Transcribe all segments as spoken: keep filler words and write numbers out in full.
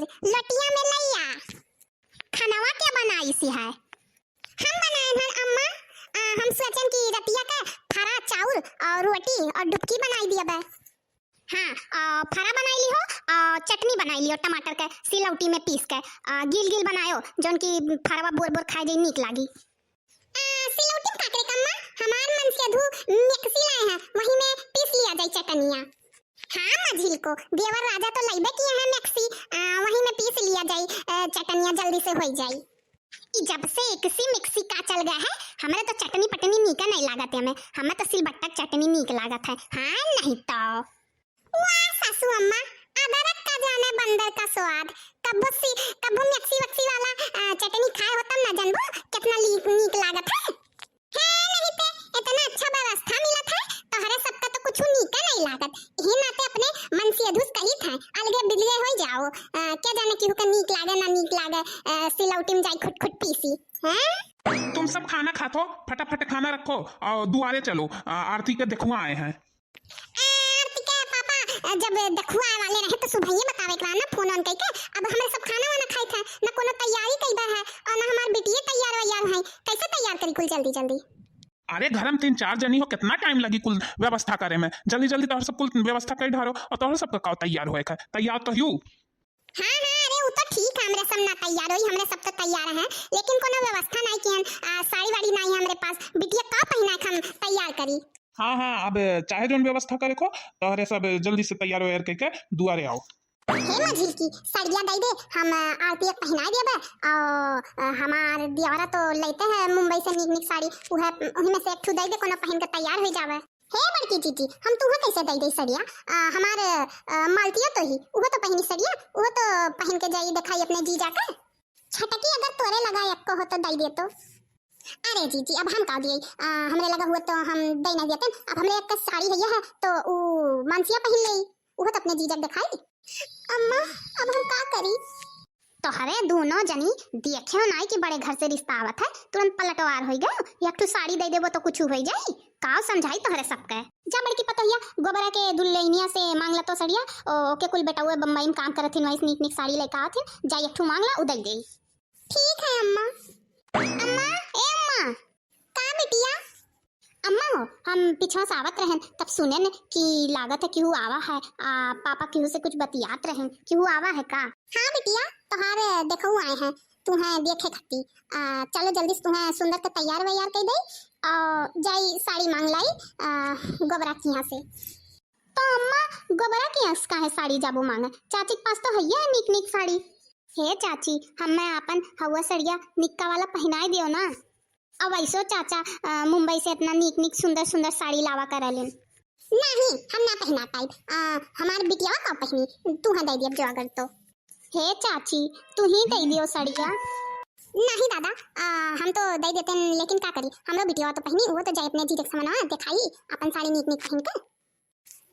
लटिया में लइया। खानवा के बनाइस है? हम बनाएन हन अम्मा। आ, हम सोचेन कि रतिया के फरा चाउर और रोटी और डुबकी बनाई दियबे। हाँ, आ, फरा बनाई लिहो, आ, चटनी बनाई लिहो टमाटर के सिलौटी में पीस के, आ, गील गील बनायो, जौन कि फरवा बोर बोर खाए जाई, नीक लागी। आ, सिलौटी में का करे के अम्मा, हमार मनसेधू मिक्सी लाए हैं, वही में पीस लिया जाई चटनिया। हाँ मझिलको, देवर राजा तो लइबे किए हैं मिक्सी, आ, वही में पीस लिया जाई, आ, चटनिया जल्दी से होई जाई। ई जब से एकसी मिक्सी का चल गया है, हमरे तो चटनी पटनी नीक नहीं लागत है, हमें, हमें तो सिलबट्टा के चटनी नीक लागत है। हाँ नहीं तो। वाह सासू अम्मा, अदरक का जाने बंदर का स्वाद। कब्बो सी, कब्बो मिक्सी वक्सी वाला, अ, चटनी खाए हो तब ना जानबो कितना ली-, नीक लागत है। है नहीं ते, इतना अच्छा व्यवस्था मिलत है, तोहरे सबका तो कुछ नीक नहीं लागत। यही नाते अपने मनसेधू से कहित है, अलगे बिलगे हो जाओ। अ, क्या जाने केहू का नीक लागे ना नीक लागे, अ, सिलौटी में जाई खुट खुट पीसी। हैं? तुम सब खाना खात हो, फटाफट खाना रखो और दुआरे चलो, अ, आरती के देखुआ आए हैं। आरती के पापा, अ, जब देखुआ आए वाले रहे तो सुबह ही बतावे के रहा ना, फोन ऑन करके। अब हमरे सब खाना वाना खाइत है, ना कोनो तैयारी कइबे है और ना हमार बिटिये तैयार वैयार है। कैसे तैयार करी कुल जल्दी जल्दी? अरे घर में तीन चार जनी हो, कितना टाइम लगी कुल व्यवस्था करे में? जल्दी जल्दी तोहर सब कुल व्यवस्था कर ढारो और तोहर सबका का तैयार होए है, तैयार तो हूँ। हाँ, हाँ, अरे, उ तो ठीक है, हमरे सब ना तैयार होई, हमरे सब तो तैयार हैं, लेकिन कोनो व्यवस्था नाई किहन, आ, साड़ी वाड़ी नाई है हमरे पास, बिटिया का पहिना के हम तैयार करी? हाँ, हाँ, अब चाहे जौन व्यवस्था करे को, तोहरे सब जल्दी से तैयार वैयार करके दुआरे आओ। हे मझिलकी, सड़िया दे दे, हम, आ, आरती एक पहिनाए देबे, और, आ, हमार दियावरा तो लेते हैं मुंबई से नीक नीक साड़ी, उहे, उही में से एक ठू दे दे, कोनो पहिन के तैयार हो जावे। हे बड़की जीजी, हम तुहा कैसे दे दे सड़िया? आ, हमार, आ, मालतिया तो ही, उहो तो पहिनी सड़िया, उहो तो पहिन के जाई देखाई अपने जीजा के। छटकी अगर तोरे लगा एक्को हो तो दे दे तो। अरे जीजी, अब हम का दिए? आ, हमरे लगा हुआ तो हम दे ना देते। अब हमरे एक साड़ी है यह, तो उ मानसिया पहिन ले, उहो तो अपने जीजा के देखाई। अम्मा, अब हम का करी? तोहरे दोनों जनी देखे हो नाई कि बड़े घर से रिश्ता आवत है, तुरंत पलटवार होई गयो। एक ठो साड़ी दे देबो तो कुछ होई जाई। काव समझाई तोहरे सबके? जा बड़की पतोहिया, गोबरा के दुल्हनिया से मांग ला तो सड़िया, ओ, ओके कुल बेटउए बम्बई में काम करत हिन, वहीं से नीक नीक साड़ी लेके आवत हिन, जा एक ठो मांग ला, उ दे दे। ठीक है अम्मा। अम्मा, ए अम्मा। का बिटिया? अम्मा हो, हम पिछवा से आवत रहन, तब सुनेन कि लागत है केहू आवा है, आ, पापा केहू से कुछ बतियात रहन, केहू आवा है का? हाँ बिटिया, तोहार देखऊ आए हैं, तुहें देखे खती। आ, चलो जल्दी से तुहें सुंदर के तैयार वैयार कर दे, और जाई साड़ी मांग लाई, आ, गोबरा के यहाँ से। तो अम्मा, गोबरा के यहाँ से काहे साड़ी जाबो मांगे? चाची के पास तो है नीक नीक साड़ी। हे चाची, हमें आपन हउआ सड़िया निक्का वाला पहिनाए दियो ना। अब ऐसो चाचा, अ, मुंबई से इतना नीक नीक सुंदर सुंदर साड़ी लावा करलिन। नहीं, हम ना पहिना पाइब। अ, हमार बिटिया का पहिनी, तुहा दे दियब जो अगर तो। हे चाची, तू ही दे दियो सड़िया। नहीं दादा, अ, हम तो दे देते हैं, लेकिन का करी, हमरो बिटिया तो पहिनी, वो तो जाए अपने जीजे के समनवा देखाई अपन साड़ी नीक नीक पहिन के।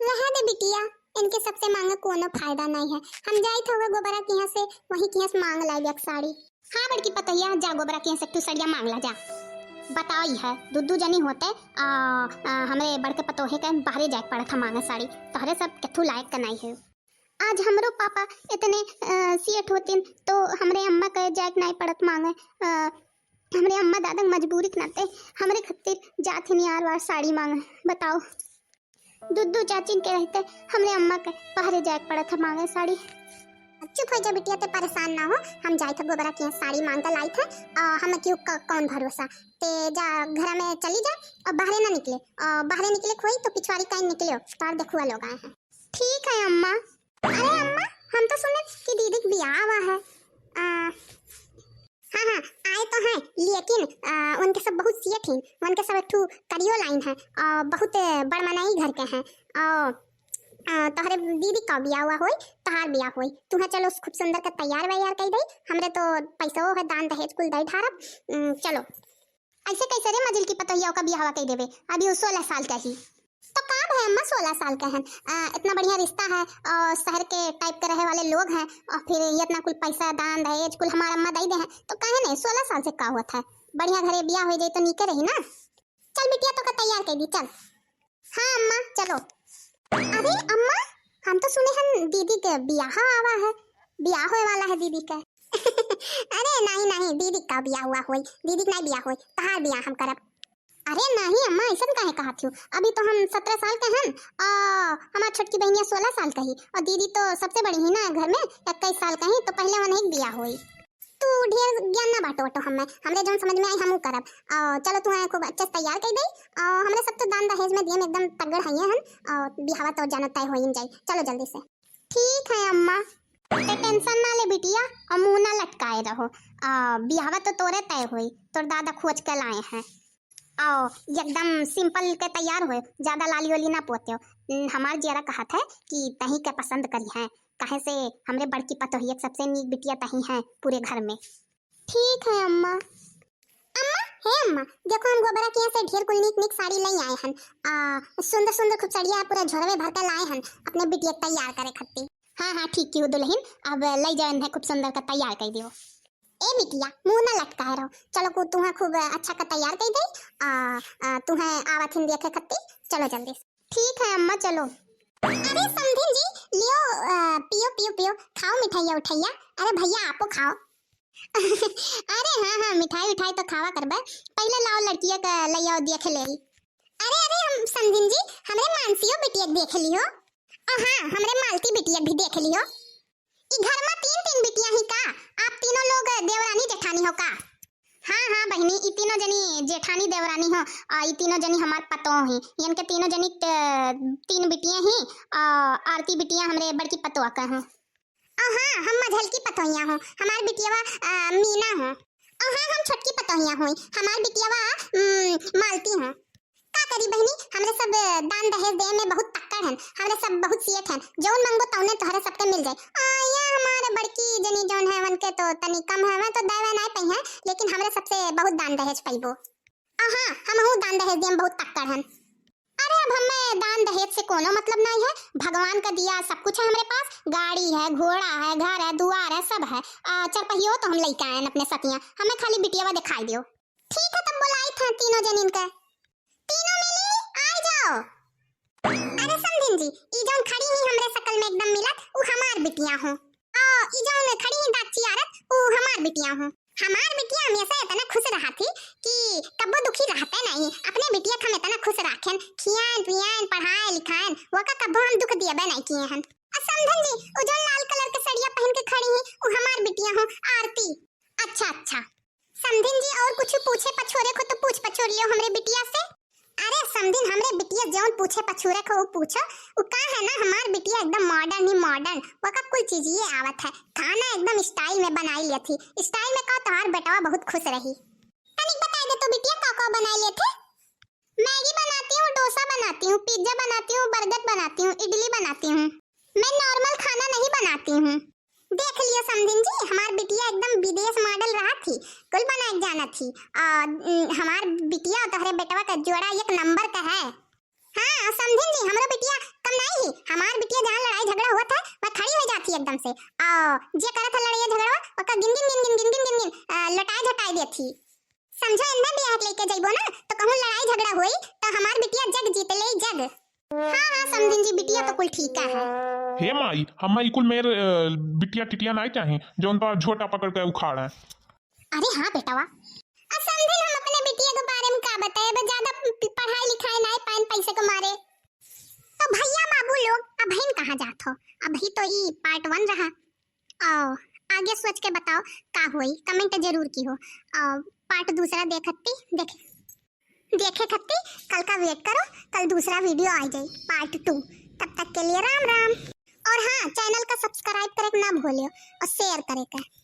रहा दे बिटिया, इनके सबसे मांगे कोनो फायदा नहीं है। हम जाइत हवे गोबरा के यहाँ से, वहीं के यहाँ से मांग लाई एक साड़ी। हाँ बड़की पतोहिया, जा गोबरा के यहाँ से तू सड़िया मांग ला जा। बताओ ई है, दू दू जनी होते, आ, आ, हमरे बड़के पतोहे के बाहरे जाए के पड़त है मांगे साड़ी, तोहरे सब केथू लायक का नहीं है। आज हमरो पापा इतने, आ, सेठ होतिन तो हमरे अम्मा के जाए के नहीं पड़त मांगे। आ, हमरे अम्मा दादा के मजबूरी के नाते हमरे खातिर जात हिन यार वार साड़ी मांगे। बताओ, दुद्दू चाचिन के रहते हमरे अम्मा के पहरे जाए के पड़त है मांगे साड़ी। चुप हो जा बिटिया, ते परेशान ना हो, हम जाए थे गोबरा के यहाँ साड़ी मांग के लाई थे, आ, हमें क्यों क-, कौन भरोसा। ते जा घर में चली जा और बाहरे ना निकले, और बाहरे निकले खोई तो पिछवारी कहीं निकले हो, तो देखुआ लोग आए हैं। ठीक है अम्मा। अरे अम्मा, हम तो सुने कि दीदी के बियाह हुआ है। आ, हाँ, हाँ, आए तो हैं, लेकिन, आ, उनके सब बहुत सेठ हैं, उनके सब एक ठू करियो लाइन है, और बहुत बड़मनाई घर के हैं, और, आ, तोहरे दीदी का बियाह हुआ होई, तोहार बियाह होई, तुहें चलो खूब सुंदर के तैयार वैयार कर दे, हमरे तो पैसो है, दान दहेज कुल दे ढारब, उम, चलो। ऐसे कैसे रे मझिलकी पतोहिया ओका बियाहवा कई देबे? अभी उ सोलह साल के ही। तो का भय अम्मा, सोलह साल के हैं, आ, इतना बढ़िया रिश्ता है और शहर के type के रहे वाले लोग हैं और फिर ये इतना कुल पैसा दान दहेज कुल हमार अम्मा दे दे हैं, तो काहे नहीं? सोलह साल से का होत है, बढ़िया घरे बियाह हो जाए तो नीके रही ना। चल बिटिया, तो का तैयार कर दी, चल। हाँ अम्मा, चलो। अरे अम्मा, हम तो सुने हन दीदी के बियाह आवा है, बियाह होए वाला है दीदी के। अरे नहीं नहीं, दीदी का बियाह हुआ होई, दीदी के नहीं बियाह होई, तहार बियाह हम करब। अरे नहीं अम्मा, ऐसन काहे कहत हो? अभी तो हम सत्रह साल के हन, आ हमार छोटकी बहनिया सोलह साल के ही, और दीदी तो सबसे बड़ी ही ना घर में, इक्कीस साल के ही, तो पहले वनही के बियाह होई। तू ढेर ज्ञान ना बांटो, बांटो हमें, हमरे जौन समझ में आई हमहू करब। आ चलो तू खूब अच्छे से तैयार कर दे, आ हमरे सब तो दान दहेज में दिए में एकदम तगड़ हइये हन, और बियाहवा तो जानो तय होइन जाई। चलो जल्दी से। ठीक है अम्मा। ते टेंशन ना ले बिटिया, और मुंह ना लटकाए रहो। आ बियाहवा तो तोरे तय होई, तोर दादा खोज के लाए हैं। आओ, एकदम सिंपल के तैयार होए, ज्यादा लाली वाली ना पोत्यो। न, हमार जियरा कहत है कि तही के पसंद करी है, काहे से हमरे बड़की पतोहिया के सबसे नीक बिटिया तही है पूरे घर में। ठीक है अम्मा। अम्मा, हे अम्मा, देखो हम गोबरा के यहाँ से ढेर कुल नीक नीक साड़ी लई आए हन। आ सुंदर सुंदर खूब सड़िया पूरा झोरवे भर के लाए हन अपने बिटिया के तैयार करे खातिर। हाँ हाँ, ठीक की हो दुल्हन, अब लई जाए इन्हें खूब सुंदर का तैयार कर दियो। ए बिटिया, मुंह ना लटकाए रहो, चलो को तुहें खूब अच्छा का तैयार कर दे। आ, आ तुहें आवत हिन देखे खत्ती, चलो जल्दी से। ठीक है अम्मा, चलो। अरे समधिन जी, लियो, आ, पियो पियो पियो, खाओ मिठाइया उठाइया। अरे भैया आपो खाओ। अरे हाँ हाँ, मिठाई उठाई तो खावा करबे, पहले लाओ लड़किया का लइया देख ले। अरे अरे हम समधिन जी, हमरे मानसियो बिटिया के देख लियो। और हाँ, हमरे मालती बिटिया के भी देख लियो। ई घर में तीन तीन बिटिया ही का? आप तीनों लोग देवरानी जेठानी हो का? हाँ हाँ बहिनी, ई तीनों जनी जेठानी देवरानी हो, आ ई तीनों जनी हमार पतोह ही। इनके तीनों जनी के तीन बिटिया ही, आ आरती बिटिया हमरे बड़की पतोह का हो। और हाँ, हम मझलकी पतोहिया हो, हमार बिटियावा आ, मीना हो। और हाँ, हम छोटकी पतोहिया होई, हमार बिटियावा उम, मालती हो। का करी बहिनी, हमरे सब दान दहेज देवे में बहुत तक्कड़ हन, हमरे सब बहुत सियत हन, जौन मंगबो तौने तोहरे सबके मिल जाए। आ, या हमारे बड़की जनी जौन है, उनके तो तनी कम है, वे तो देवे नाय पई हैं, लेकिन हमरे सबसे बहुत दान दहेज पइबो। आ हाँ, हमहू दान दहेज देवे में बहुत तक्कड़ हन। अरे अब हमें दान दहेज से कोनो मतलब नाई है, भगवान का दिया सब कुछ है हमरे पास, गाड़ी है, घोड़ा है, घर है, दुआर है, सब है। आ, चरपहियो तो हम लइके आयन अपने सतिया, हमें खाली बिटियावा दिखाई दियो। ठीक है, तब बुलाई था तीनों जनिन के। तीनों मिली, आ जाओ। अरे समधिन जी, ई जौन खड़ी ही हमरे शकल में एकदम मिलत, उ हमार बिटिया हो। आ, ई जौन खड़ी ही दाँत चियारत, उ हमार बिटिया हो। हमार बिटिया हमेशा इतना खुश रहत ही कि कब्बो दुखी रहते नहीं। अपने बिटिया के हम इतना खुश राखेन, खियाएन, पियाएन, पढ़ाए, लिखाएन, वका कब्बो हम दुख दियबे नहीं किए हन। आ समधिन जी, उ जौन लाल कलर के सड़िया पहन के खड़ी ही, उ हमार बिटिया हो, आरती। अच्छा, अच्छा। समधिन जी, और कुछ पूछे पछोरे को तो पूछ पछोर लियो हमरे बिटिया से। अरे समधिन, हमरे बिटिया जौन पूछे पछोरे को उ पूछो। उ का है ना, हमार बिटिया एकदम modern ही modern, वका कुल चीज ये आवत है। खाना एकदम style में बनाई लेत ही। Style में का, तोहार बेटवा बहुत खुश रही। तनिक बताई दे तो बिटिया, का का बनाई लेत है? मैगी बनाती हूँ, डोसा बनाती हूँ, पिज्जा बनाती हूँ, बर्गर बनाती हूँ, इडली बनाती हूँ। मैं normal खाना नहीं बनाती हूँ। देख लियो समधिन जी, हमार बिटिया एकदम विदेश model रहत ही, कुल बनाए जानत ही। आ, उम, हमार बिटिया और तोहरे बेटवा का जोड़ा एक नंबर का है। हाँ समधिन जी, हमरो बिटिया कम नहीं ही, हमार बिटिया जहाँ लड़ाई झगड़ा हुआ था, वह खड़ी हो जाती एकदम से। आ, जे करत है लड़ाई झगड़ा, ओका गिन गिन गिन गिन गिन गिन गिन गिन, आ, लटाए झटाए देत ही। समझो, इन्हें बियाह के लेके जइबो ना, तो कहूँ लड़ाई झगड़ा होई, तो हमार बिटिया जग जीत ले, जग। हाँ हाँ समधिन जी, बिटिया तो कुल ठीक है। हे माई, हमें ई कुल मेर, अ, बिटिया टिटिया नाई चाही, जौन पर झोटा पकड़ के उखाड़ है। अरे हाँ बेटवा। आ समधिन, हम अपने बिटिया के बारे में का बताए, बस ज्यादा प-, पढ़ाई लिखाई नाई पाइन पैसे के मारे। तो भैया बाबू लोग, अबहिन कहाँ जात हो? अबही तो ई part one रहा। आओ, आगे सोच के बताओ का होई, comment जरूर किहो। आओ, part दूसरा देखती, देखे, देखे खत्ती कल का wait करो, कल दूसरा video आ जाई, part two। तब तक के लिए राम राम। और हाँ, channel का subscribe करे के ना भूलियो और share करे के।